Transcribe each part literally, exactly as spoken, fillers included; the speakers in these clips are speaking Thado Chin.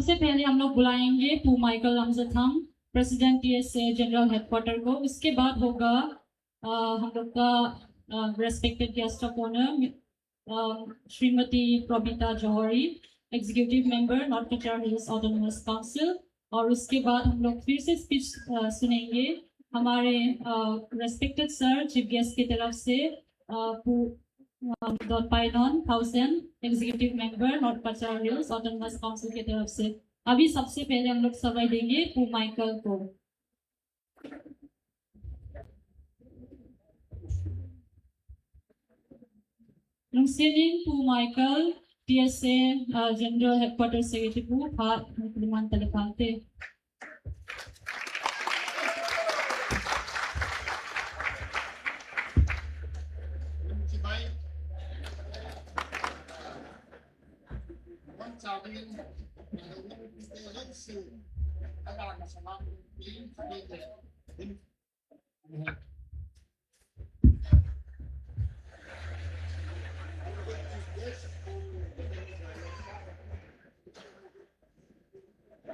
सबसे पहले हम लोग बुलाएंगे Pu Michael Amjathang, president TSA general headquarter को। उसके बाद होगा अ, हम लोग का respected guest of honour Shrimati Probita Jouhari, executive member North Cachar Hills Autonomous Council. और उसके बाद हम लोग फिर से स्पीच सुनेंगे हमारे रेस्पेक्टेड सर चीफ गेस्ट की तरफ से, अ, पू अ, दोनपाइनोन थाउसेन, executive member North Cachar Hills Autonomous council की तरफ से। अभी सबसे पहले हम लोग समय देंगे पू माइकल को। Lungsening Pu Michael, T S A, uh, General Headquarters Secretary Pu, phat, Kalimantan Lefante.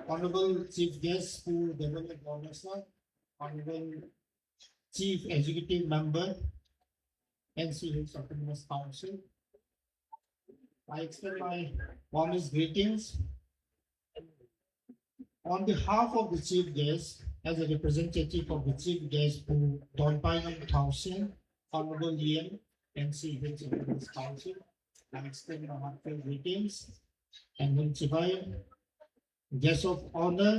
Honorable Chief Guest Pu Development Officer, Honorable Chief Executive Member, N C Hills Autonomous Council, I extend my warmest greetings. On behalf of the chief guest, as a representative of the chief guest Pu Donpainong Thausing, Honorable E M, N C Hills Autonomous Council, I extend my heartfelt greetings and Hun Chibai, guest of honor,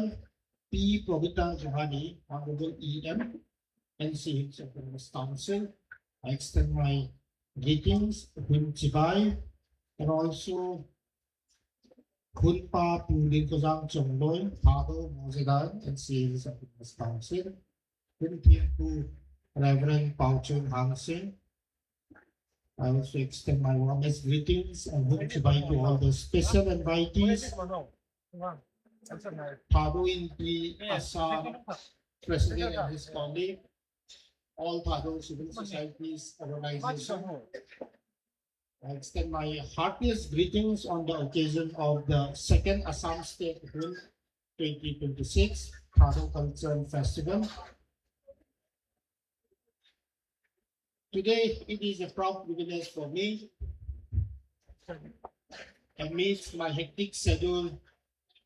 Pi Probita Johari, Honorable E M, N C Hills Autonomous Council. I extend my greetings, Hun Chibai, and also Hun Pa Pu Lin Kozang Chongloi, Thadou Mauzadan, N C Hills Autonomous Council, Hun Thim Pu Reverend Pau Chun Hang Sing. I also extend my warmest greetings and Hun Chibai to all the special invitees. Thadou Inpi Assam President and his colleague, all Thadou civil societies organizations. I extend my heartiest greetings on the occasion of the second Assam State Hun twenty twenty-six Thadou Cultural Festival. Today, it is a proud privilege for me. Amidst my hectic schedule,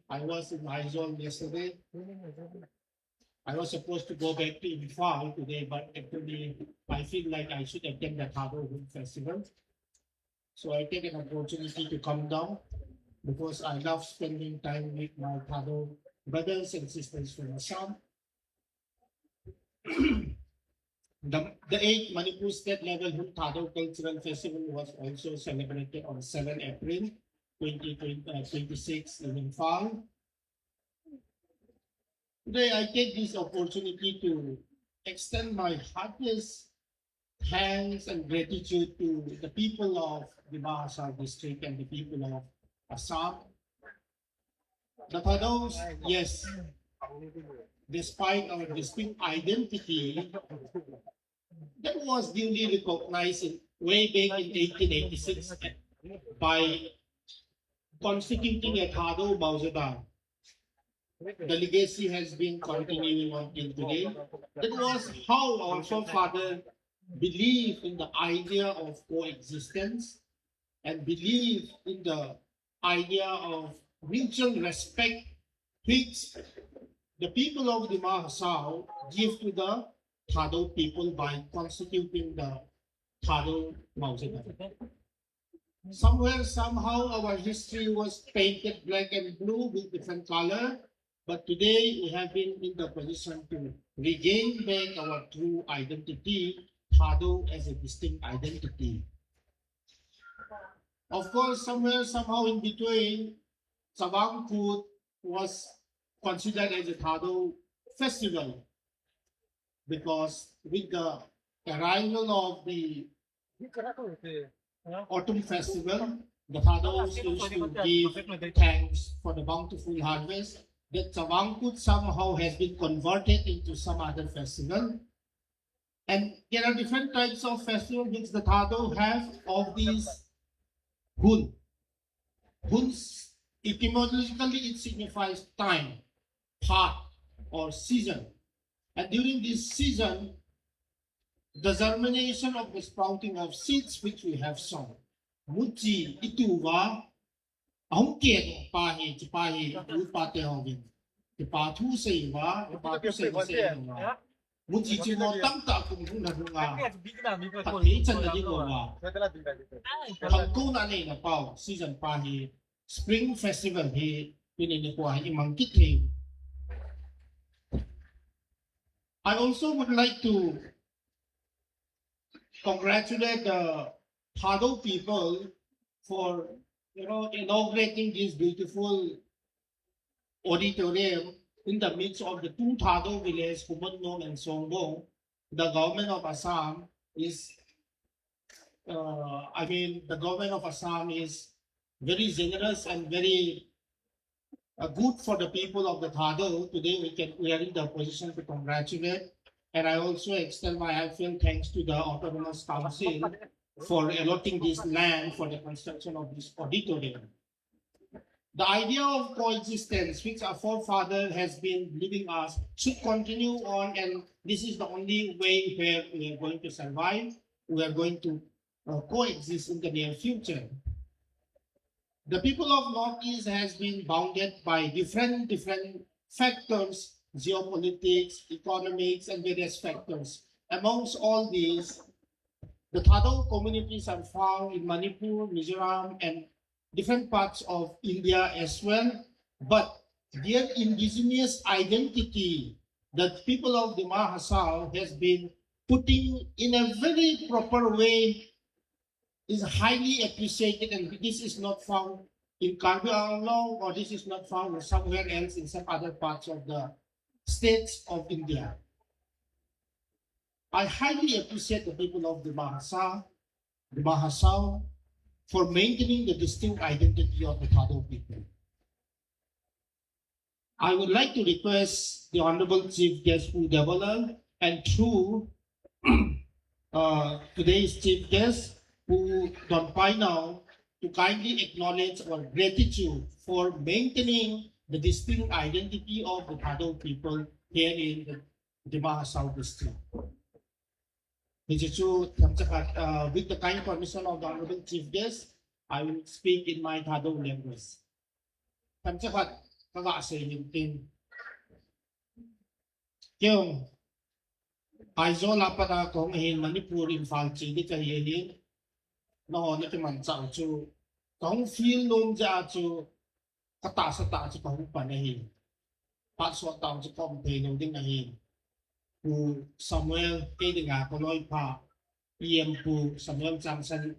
I was in Aizawl yesterday. I was supposed to go back to Imphal today, but actually, I feel like I should attend the Thadou Hun Festival. So I take an opportunity to come down because I love spending time with my Thadou brothers and sisters from Assam. The, the eighth Manipur State Level Hun Thadou Cultural Festival was also celebrated on seven April twenty twenty, uh, twenty-six in Imphal. Today, I take this opportunity to extend my heartiest thanks and gratitude to the people of Dima Hasao district and the people of Assam. The Thadous, yes, despite our distinct identity, that was duly recognized in, way back in eighteen eighty-six by constituting a Thadou Mauzadan. The legacy has been continuing on till today. That was how our forefather believed in the idea of coexistence and believed in the idea of mutual respect which the people of Dima Hasao give to the Thadou people by constituting the Thadou Mauzadan. Somewhere, somehow, our history was painted black and blue with different color, but today we have been in the position to regain back our true identity, Thadou as a distinct identity. Of course, somewhere, somehow in between, Chavang Kut was considered as a Thadou festival because with the arrival of the autumn festival, the Thadous used to give thanks for the bountiful harvest. That Chavang Kut somehow has been converted into some other festival. And there are different types of festival which the Thadou have of these Hun. Hun Etymologically, it signifies time, path, or season. And during this season, the germination of the sprouting of seeds which we have sown. Muchi ituva, ahung keh pa hi, chipa hi, upa te hovin. Chipa thu seiva, chipa thu seiva, seiva. Muchi chi mo tamtah kum hung na hung a. Pati chan na di mo va. Thang ko na nei na pau, season pa hi. Spring Festival hi, pini ni kwa hi mang kit hi. I also would like to congratulate the Thadou people for, you know, inaugurating this beautiful auditorium in the midst of the two Thadou villages, Khumulnuam and Songbong. The government of Assam is, uh, I mean, the government of Assam is very generous and very uh, good for the people of the Thadou. Today we can, we are in the position to congratulate. And I also extend my heartfelt thanks to the Autonomous Council for allotting this land for the construction of this auditorium. The idea of coexistence, which our forefather has been leaving us, should continue on, and this is the only way where we are going to survive, we are going to, uh, coexist in the near future. The people of Northeast has been bounded by different, different factors, geopolitics, economics, and various factors. Amongst all these, the Thadou communities are found in Manipur, Mizoram, and different parts of India as well. But their indigenous identity, that people of Dima Hasao has been putting in a very proper way, is highly appreciated, and this is not found in Karbi Anglong, or this is not found somewhere else in some other parts of the states of India. I highly appreciate the people of Dima Hasao, Dima Hasao, for maintaining the distinct identity of the Thadou people. I would like to request the Honorable Chief Guest Pu Debolal and through, uh, today's Chief Guest, Pu Donpainao, to kindly acknowledge our gratitude for maintaining the distinct identity of the Thadou people here in the Dima Hasao district. Hiche chu themcha khat, uh, with the kind permission of the Honorable Chief Guest, I will speak in my Thadou language. Themcha khat kaga sei hin tin. Keiho, Aizawl a pat a kahung ahin, Manipur Imphal che ding kahi ahin. Nangho nakimanchah u chu, kahung feel nom jeh a chu, katahsa tah chu kahung pan ahi. Phat sot tah chu kaum thei lou ding ahi. Pu Samuel, kei dinga kaloipha, E M Pu Samuel Changsan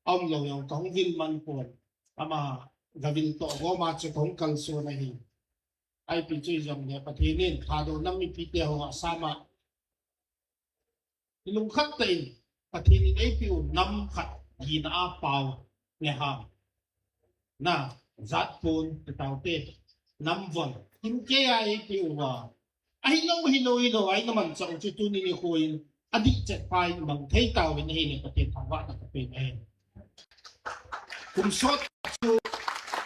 aum lou jong kahung vil man pon. Ama gavil toh gom a chu kahung kalson ahi. Ipi chu hijongle Pathen in Thadou nam mipite ho Assam a ilungkhat tah in Pathen in eipeh u nam khat gihna a pao le ham. Na, jat pon, ti taute, nam von, hinkei a eipeh uva. Ahilou, hilou, hilou, a ina manchah u chu tuni nikho in, adih chet pa in mang thei tauvin ahile Pathen thangvahna kapen ahi. Kum sot chu,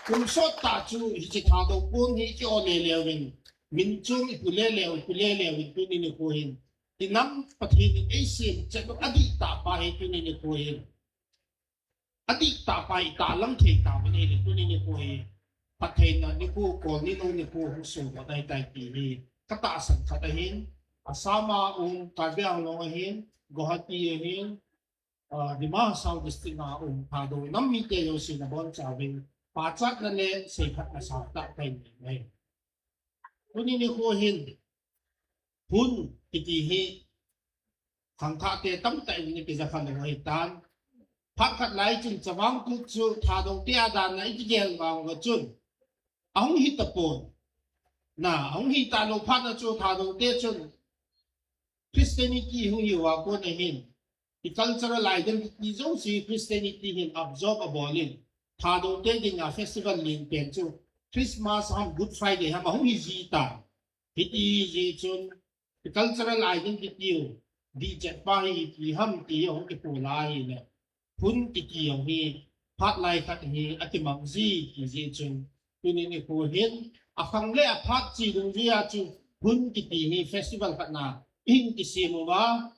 kum sot tah chu, hiche Thadou pon hi ki-o lele uvin, min chom ipu lele u, ipu lele uvin tuni nikho hin. Inam Pathen in eisem chet u adih tah pa hi tuni nikho hin. Adih tah pa hi itahlang thei tauvin ahile tuni nikho hi. Phattheina nikho, Kolni nu nikho hung sodoh ahitai ti hi katahsan khat ahin. Assam a um, Karbi Anglong ahin, Guwahati ahin, ah, Dima Hasao District a um Thadou nam mite jouse nabonchauvin pachatna le seiphatna sangtah kahin nei ahi. Tuni nikho hin, Hun kiti hi khangthahte tamtah in ana kija kha lou ahitan. Phat khat lai chun Chavang Kut chu Thadou te a dan a ikigel vang uva chun ahung hi tapon. Na, ahung hi talou phat na chu Thadou te chun Christianity hung hi uva kon ahin. I cultural identity jouse Christianity hin absorb abol in. Thadou te dinga festival len pen chu Christmas ham Good Friday ham ahung hi ji tan. Hiti jeh chun, i cultural identity u, dih chet pa hi ipi ham ti jong kipola ahile, Hun kiti jong hi, phat lai khat hi akimang ji ti jeh chun, Tuni nikho hin, akhang le aphat chi dungjuia chu hun kiti hi festival khat na ihin kisem uva,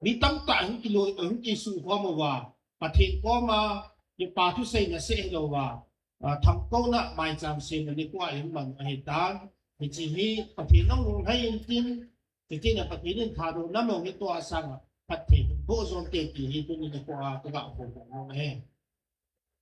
mi tamtah hin kiloi, hin kisungkhom uva, Pathen koma kipa thusei naseh hilouva, ah, thangkouna maicham semna nikho a iman ahitan. Hiche hi Pathen in lunglhai intin, hiche na Pathen in Thadou nam jong hi tua sanga phatthei boh jong te ti hi tuni nikho a kaga phongdoh nom ahi.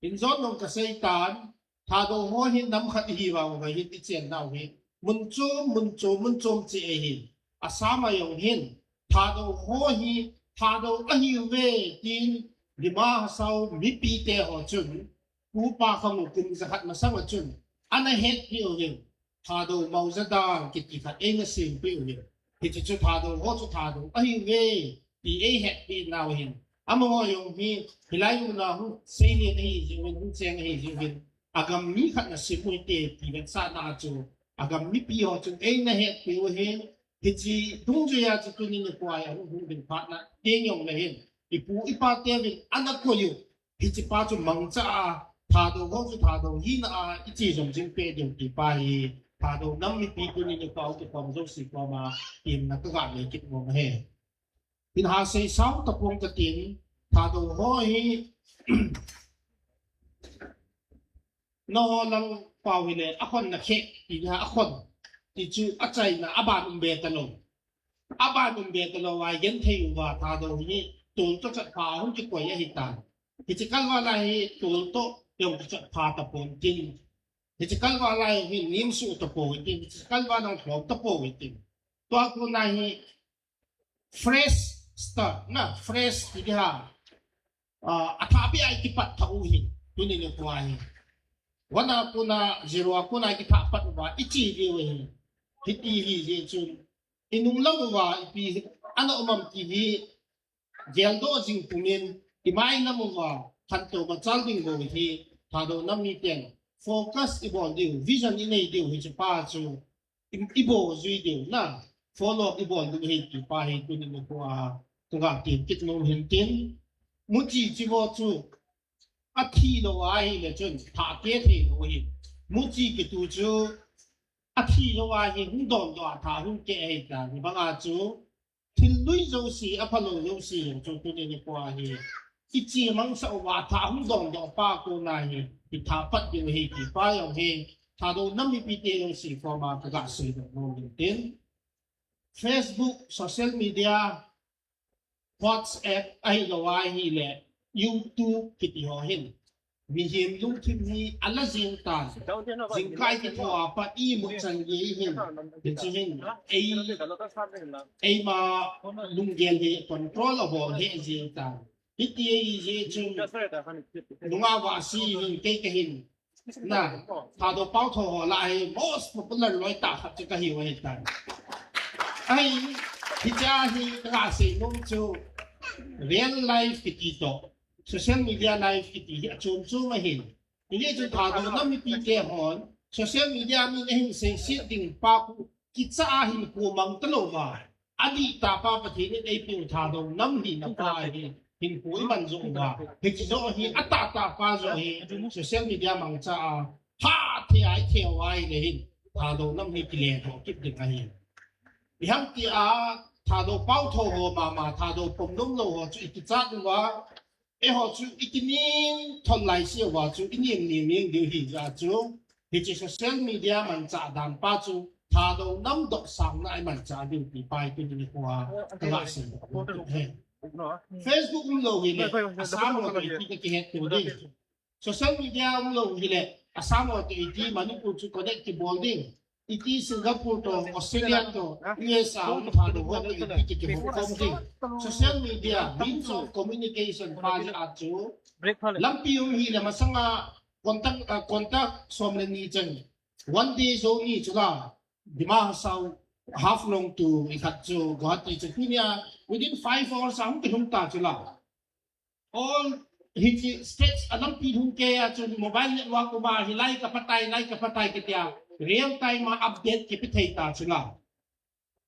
Injong nung kaseitan, Thadou ho hi nam khat ihi vang uva hin ichen nau hi mun chom, mun chom, mun chom cheh ahi. Assam a jong hin Thadou ho hi Thadou ahiuve tin Dima Hasao mipite ho chun, pu pa khang u kum jakhat masang a chun ana hetpeh uvin, Thadou Mao Zedong kiti khat eina sempeh uvin. Hiche chu Thadou ho chu Thadou ahiuve ti eihetpeh nau hin, amaho jong hi hilai muna hung seileng ahi jiuvin, hung cheng ahi jiuvin, agam mi khat na sem u hite ti vetsahna a chu agam mipi ho chun eina hetpeh u ahin. Hiche dungjuia chu tuni nikho a hung hung ding phatna teng jong le hin, ipu ipa teuvin ana koi u, hiche pa chu mangcha a, Thadou ho chu Thadou hina a iche jom jing peh diu ti pa hi Thadou nam mipi tuni nikho a kikhom jouse koma temna kaga nei kit nom ahi. Hin hasei sao tapong katin, Thadou ho hi nangho lang pao hile akhon na khe, ti na akhon, ti chu achaina aban um be talou. Aban um be talou a genthei uva Thadou hi tol toh chatpha hung kikoi ahitan. Hiche kalval a hi tol toh jong kichatpha tapon tin, hiche kalval a hi nimsuh tapon tin, hiche kalval a lhom tapon tin. Tua kona hi fresh start na, fresh ti ding ham, ah, athah beh a ikipat thah u hin tuni nikho a hi one a kona, zero a kona ikithah pat uva iche diu ahi. Hiti hijeh chun inung lam uva ipi ana um am ti hi geldoh jing pum in, imai lam uva khantou machal ding bou hi Thadou nam miten focus ibol diu, vision inei diu hiche pa chu i, ibol jui diu na, follow ibol diu ahi ti pa hi tuni nikho a kaga tem kit nom hin tin. Muchi chi vo chu athi lou ahile chun thah keh thei lou ahi. Muchi kiti chu athi lou ahi, hung dondoh a thah hung keh ahitan, hibanga chu thil lui jouse, aphalou jouse jong chu tuni nikho a hi iche mangsah uva thah hung dondoh pa kona hi ithah pat diu ahi ti pa jong hi Thadou nam mipite jouse koma kaga seidoh nom in tin. Facebook, social media, WhatsApp ahilou ahile YouTube kiti ho hin mihem lungthim hi ala jeng tan. Jingkah kithou a pat imu chan gei hin, hiche hin ei, eima lunggel hi control abol lheh jeng tan. Hiti ahijeh chun nunga vahsi hin kei kahin, na, Thadou Paotho ho lah a hi most popular loi tah khat chu kahiu ahitan. Ahin, hichea hi kaga seinom chu real life kiti toh social media life kiti hi achom chom ahin. Hijeh chun Thadou nam mipite hon social media min ahin seiset ding pa khu kicha a hinkho mang talouva, adih tah pa Pathen in eipeh u Thadou nam hina pa hi hinkho iman joh uva, hiche joh hi atahtah pa joh hi social media mangcha a phathei a itheu ahile hin Thadou nam hi kilendoh kit ding ahi. Iham tia Thadou Paotho ho mama, Thadou pomnom lou ho chu ikichat uva, eiho chu ikinem thon laise uva chu inem nem jeng diu hijeh a chu, hiche social media manchah dan pa chu Thadou nam dohsangna a imanchah diu ti pa hi tuni nikho a kaga seidoh nom ahi. Facebook umlou hile Assam ho toh iti kakihetto ding. Social media umlou hile Assam ho toh iti, Manipur chu connect kibol ding. Iti Singapore toh, Australia toh, U S A um Thadou ho toh iti kikihoukhom ding. Social media, means of communication pa jeh a chu lampi um hile masanga contact, ah, contact som le ni chan, one day journey chula, Dima Hasao, Haflong to ikhat chu Guwahati chu tunia within five hours a hung kilhung ta chula. All hiche states a lampi lhung keiya chun mobile network uma hilai kaphatai, lai kaphatai kitia real time a update kipe thei ta chula.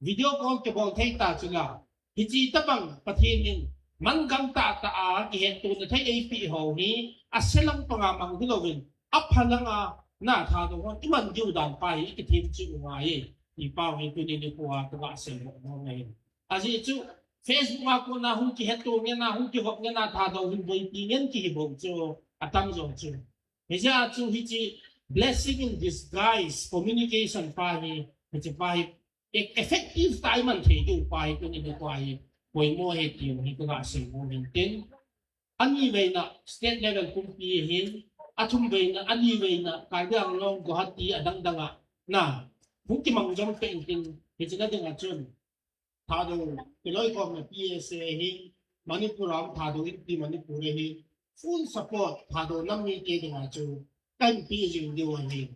Video call kibol thei ta chula. Hiche tobang Pathen in mangang tahtah a kihettona thei eipeh ho hi ase lang panga mang hilouvin apha langa na Thadou hon iman diu dan pa hi ikithem cheh u ngai e. Ti pa hi tuni nikho a kaga sei nom e. Ajeh chu Facebook a kona hung kihetto ngen a, hung kihop ngen a Thadou hin boipi ngen kihi bou chu atam jo chu. Hijeh a chu hiche blessing in disguise communication pa hi, hiche pa hi e- effective tah a iman thei diu pa hi tuni nikho a hi poimo ahi ti hi kaga sei nom in tin. Ani veina state level kumpi ahin, athum veina, ani veina Karbi Anglong, Guwahati adang dang a na hung kimang jom peh in tin, hiche na ding a chun Thadou kiloikhomna P S A ahin, Manipur a um Thadou Inpi Manipur ahin, full support Thadou nam mite dinga chu kahin pe jing diu ahi.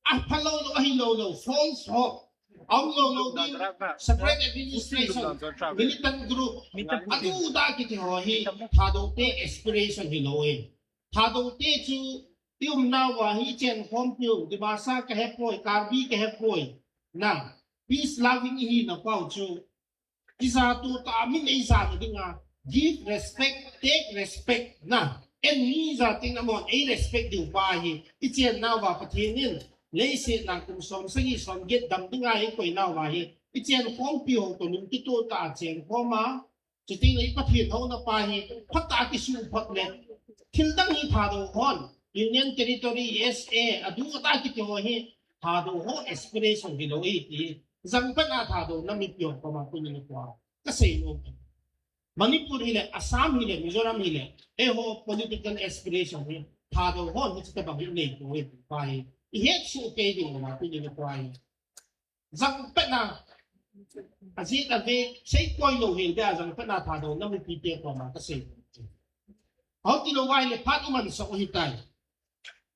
Aphalou lou, ahilou lou, false hope. Aumlou lou ding, separate administration, militant group, adu ada kiti ho hi Thadou te aspiration hilou e. Thadou te chu i umnauva hi chenkhompiu, Dimasa kahepoi, Karbi kahepoi. Na, peace loving ihina pau chu, ijat u tah a min eijana dinga, give respect, take respect, na, eimi jat in amahon ei respect diu pa hi ichennauva Pathen in leiset a kum som sagi som get dam dinga eikoinauva hi ichenkhompi ho toh lungkitoh tah a chenkhom a, chuteng le i Pathen houna pa hi phatah a kisuhphot le, thildang hi Thadou hon, Union Territory, S A, adu ada kiti ho hi Thadou ho aspiration hilou e ti jangpatna Thadou nam mipi ho koma tuni nikho a kasei nom e. Manipur hile, Assam hile, Mizoram hile, eiho political aspiration hi Thadou hon hiche tobang hi inei poi ti pa hi ihet soh kei diu koma tuni nikho a hi jangpatna, ajeh a ve, seikoi lou hel dia jangpatna Thadou nam mipite koma kasei. Hou tilou vai le phat imansah u ahitai.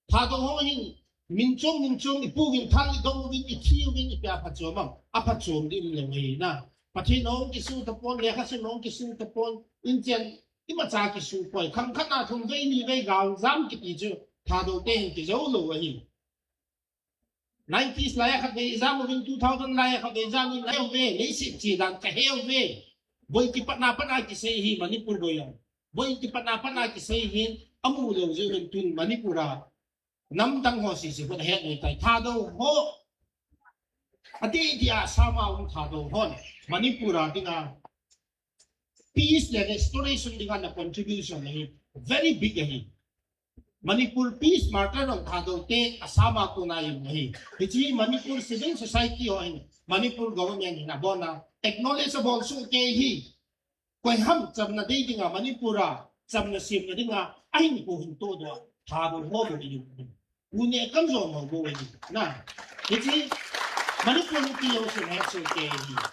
Thadou ho hin min chom, min chom, ipu uvin thal idong uvin, ithi uvin, ipi a phatchom am, aphatchom ding umlou ahi na. Pathen hung kisu tapon, lekhasim hung kisu tapon, inchen imacha kisu poi. Khang khat a thum vei ni vei galjam kiti chu Thadou te hin kijou lou ahi. Nineties lai a khatvei ijam uvin, two thousand lai a khatvei ijam in, lai uve, leiset che dan kahe uve. Boi kipatna patna kisei hi Manipur boi a. Boi kipatna patna kisei hin amu lou jeh uvin tun Manipur a namdang ho sese hung ahet nai tai. Thadou ho, adeh dia Assam a um Thadou hon Manipur a dinga peace le restoration dinga na contribution ahi, very big ahi. Manipur peace martyr ho Thadou te Assam a kona um ahi. Hiche Manipur civil society ho hin, Manipur government hin abona acknowledge abol soh kei hi. Koi ham chamna dei dinga Manipur a chamna semna dinga ahinkho hin tohdoh a Thadou ho bou ahi. U neh kamjom ho bou ahi. Na, hiche Manipur mipi jousen hetsoh kei hi.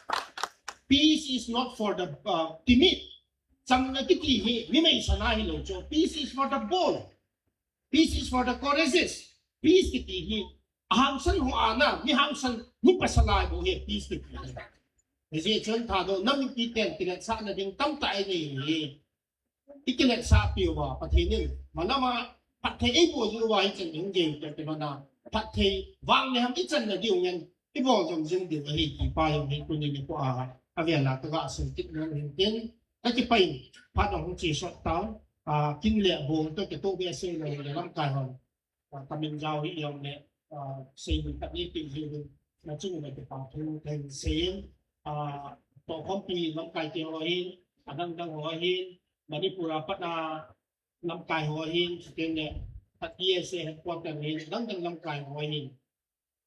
Peace is not for the, uh, timid. Chamna kiti hi mi meisel a hilou chu. Peace is for the bold. Peace is for the courageous. Peace kiti hi ahangsan ho a na, mi hangsan, mi pasal a bou hi peace kiti hi. Hijeh chun Thadou nam mipi ten kiletsahna ding tamtah inei hi. Ikiletsah piuva Pathen in malam a phatthei eibol uva hichan hung gei toh kilhon a, phatthei vang le ham ichanna diu ngen ibol jom jing diu ahi ti pa hi tuni nikho a avel a kaga sei kit nom in tin, akipah in phat ahung che sot tau, a, kin le bong toh kitoh behseh lou le lamkai hon, a, kamin jao hih jongle, a, seimin khat ni ti hi na chung le kipa thu kahin sei in, a, tohkhompi lamkai te ho hin, adang dang ho hin, Manipur a patna lamkai ho hin, chuteng le T S A headquarter hin, adang dang lamkai ho hin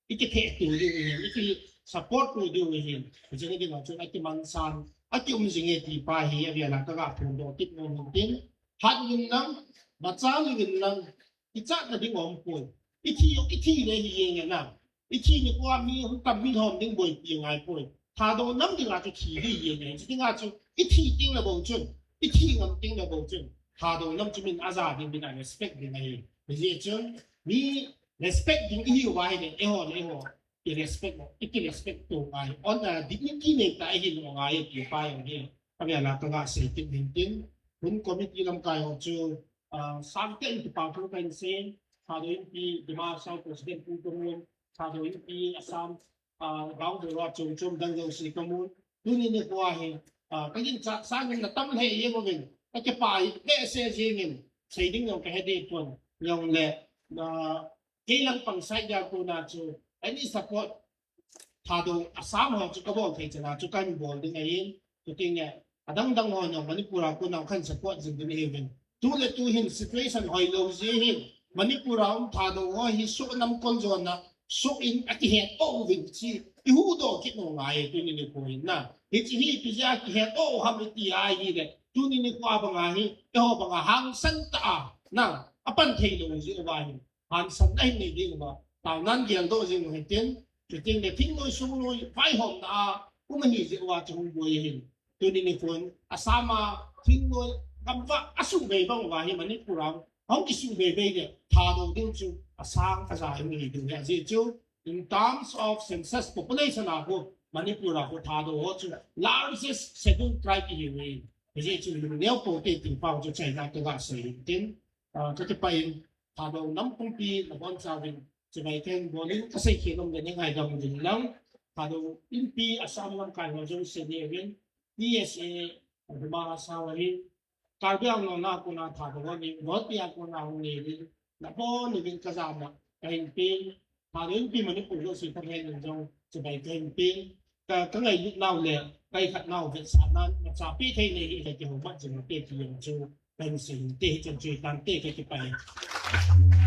ikitheh tou diu ahin, iki support tou diu ahin. Hijeh a dinga chun akimangsan, akium jing e ti pa hi avel a kaga phondoh kit nom in tin. Hat uvin lang, machal uvin lang, ichatna ding aumpoi. Ithi, ithi le hi jeng e na. Ithi nikho a mi hung tam mi lhom ding boipi ngai poi. Thadou nam dinga chu thi hi jeng e. Chu dinga chu ithi teng le bou chun, ithi ngam teng le bou chun Thadou nam chu min aja ding, min a respect ding ahi. Hijeh chun mi respect ding ihiuva ahile, eiho le eiho i respect, iki respect tou ngai. On, uh, dignity nei tah a ihi lou ngai ti pa jong hi avel a kaga sei kit in tin. Hun committee lamkai ho chu, uh, sangtah in kipa thu kahin sei. Thadou Inpi Dima Hasao President pu kamun, Thadou Inpi Assam, uh, Bangdor a chom chom dang jouse kamun. Tuni nikho a hi, uh, kaginchat sangin na tam lheh jeng uvin, kakipah behseh jeng in, sei ding jong kahe deh pon, jongle, uh, Kei lang pang side a kona chu, any support Thadou Assam ho chu kabol thei chana chu kahin bol ding ahin, chuting le adang dang ho jong Manipur a kona kahin support jing ding ahiuvin. Tu le tu hin situation hoilou jeh hin Manipur a um Thadou ho hi soh nam kol jona soh in akihet uvin chi ihuhdoh kit u ngai tuni nikho hin na. Hiche hi ipi jeh a kihet u ham iti ahile tuni nikho a banga hi eiho banga hangsan tah a na apan thei lou jeh uva hi hangsan ahin nei ding uva taonan geldoh jing u hitin, chuting le thingnoi sungnoi vaihomna a um ahi jeh uva chu hung boi ahin. Tuni nikhon Assam a thingnoi gamvah asuhbei bang uva hi Manipur a hung kisuhbei bei le Thadou ding chu asang aja hung hi ding ahi jeh chu in terms of census population a khu Manipur a khu Thadou ho chu largest scheduled tribe ihiuve. Hijeh chun lungneo poute ti pa chu chaina kaga sei hitin, ah, kakipah in Thadou nam pumpi nabonchauvin chibai kahin bol in kasei khel nom le nei ngaidam uvin lang. Thadou Inpi Assam lamkai ho jouse neuvin, T S A, Hima Hasao ahin, Karbi Anglong a kona Thadou ho nei, North East a kona hung neuvin, nabon uvin kajana kahin pen, Thadou Inpi Manipur jouse thahen in jong chibai kahin pen, ka, kangailut nau le kaikhat nau vetsahnan nachapeh thei nei hile kihoumat jing ute ti jong chu kahin sei inte, hichan chu hitante, kakipah e.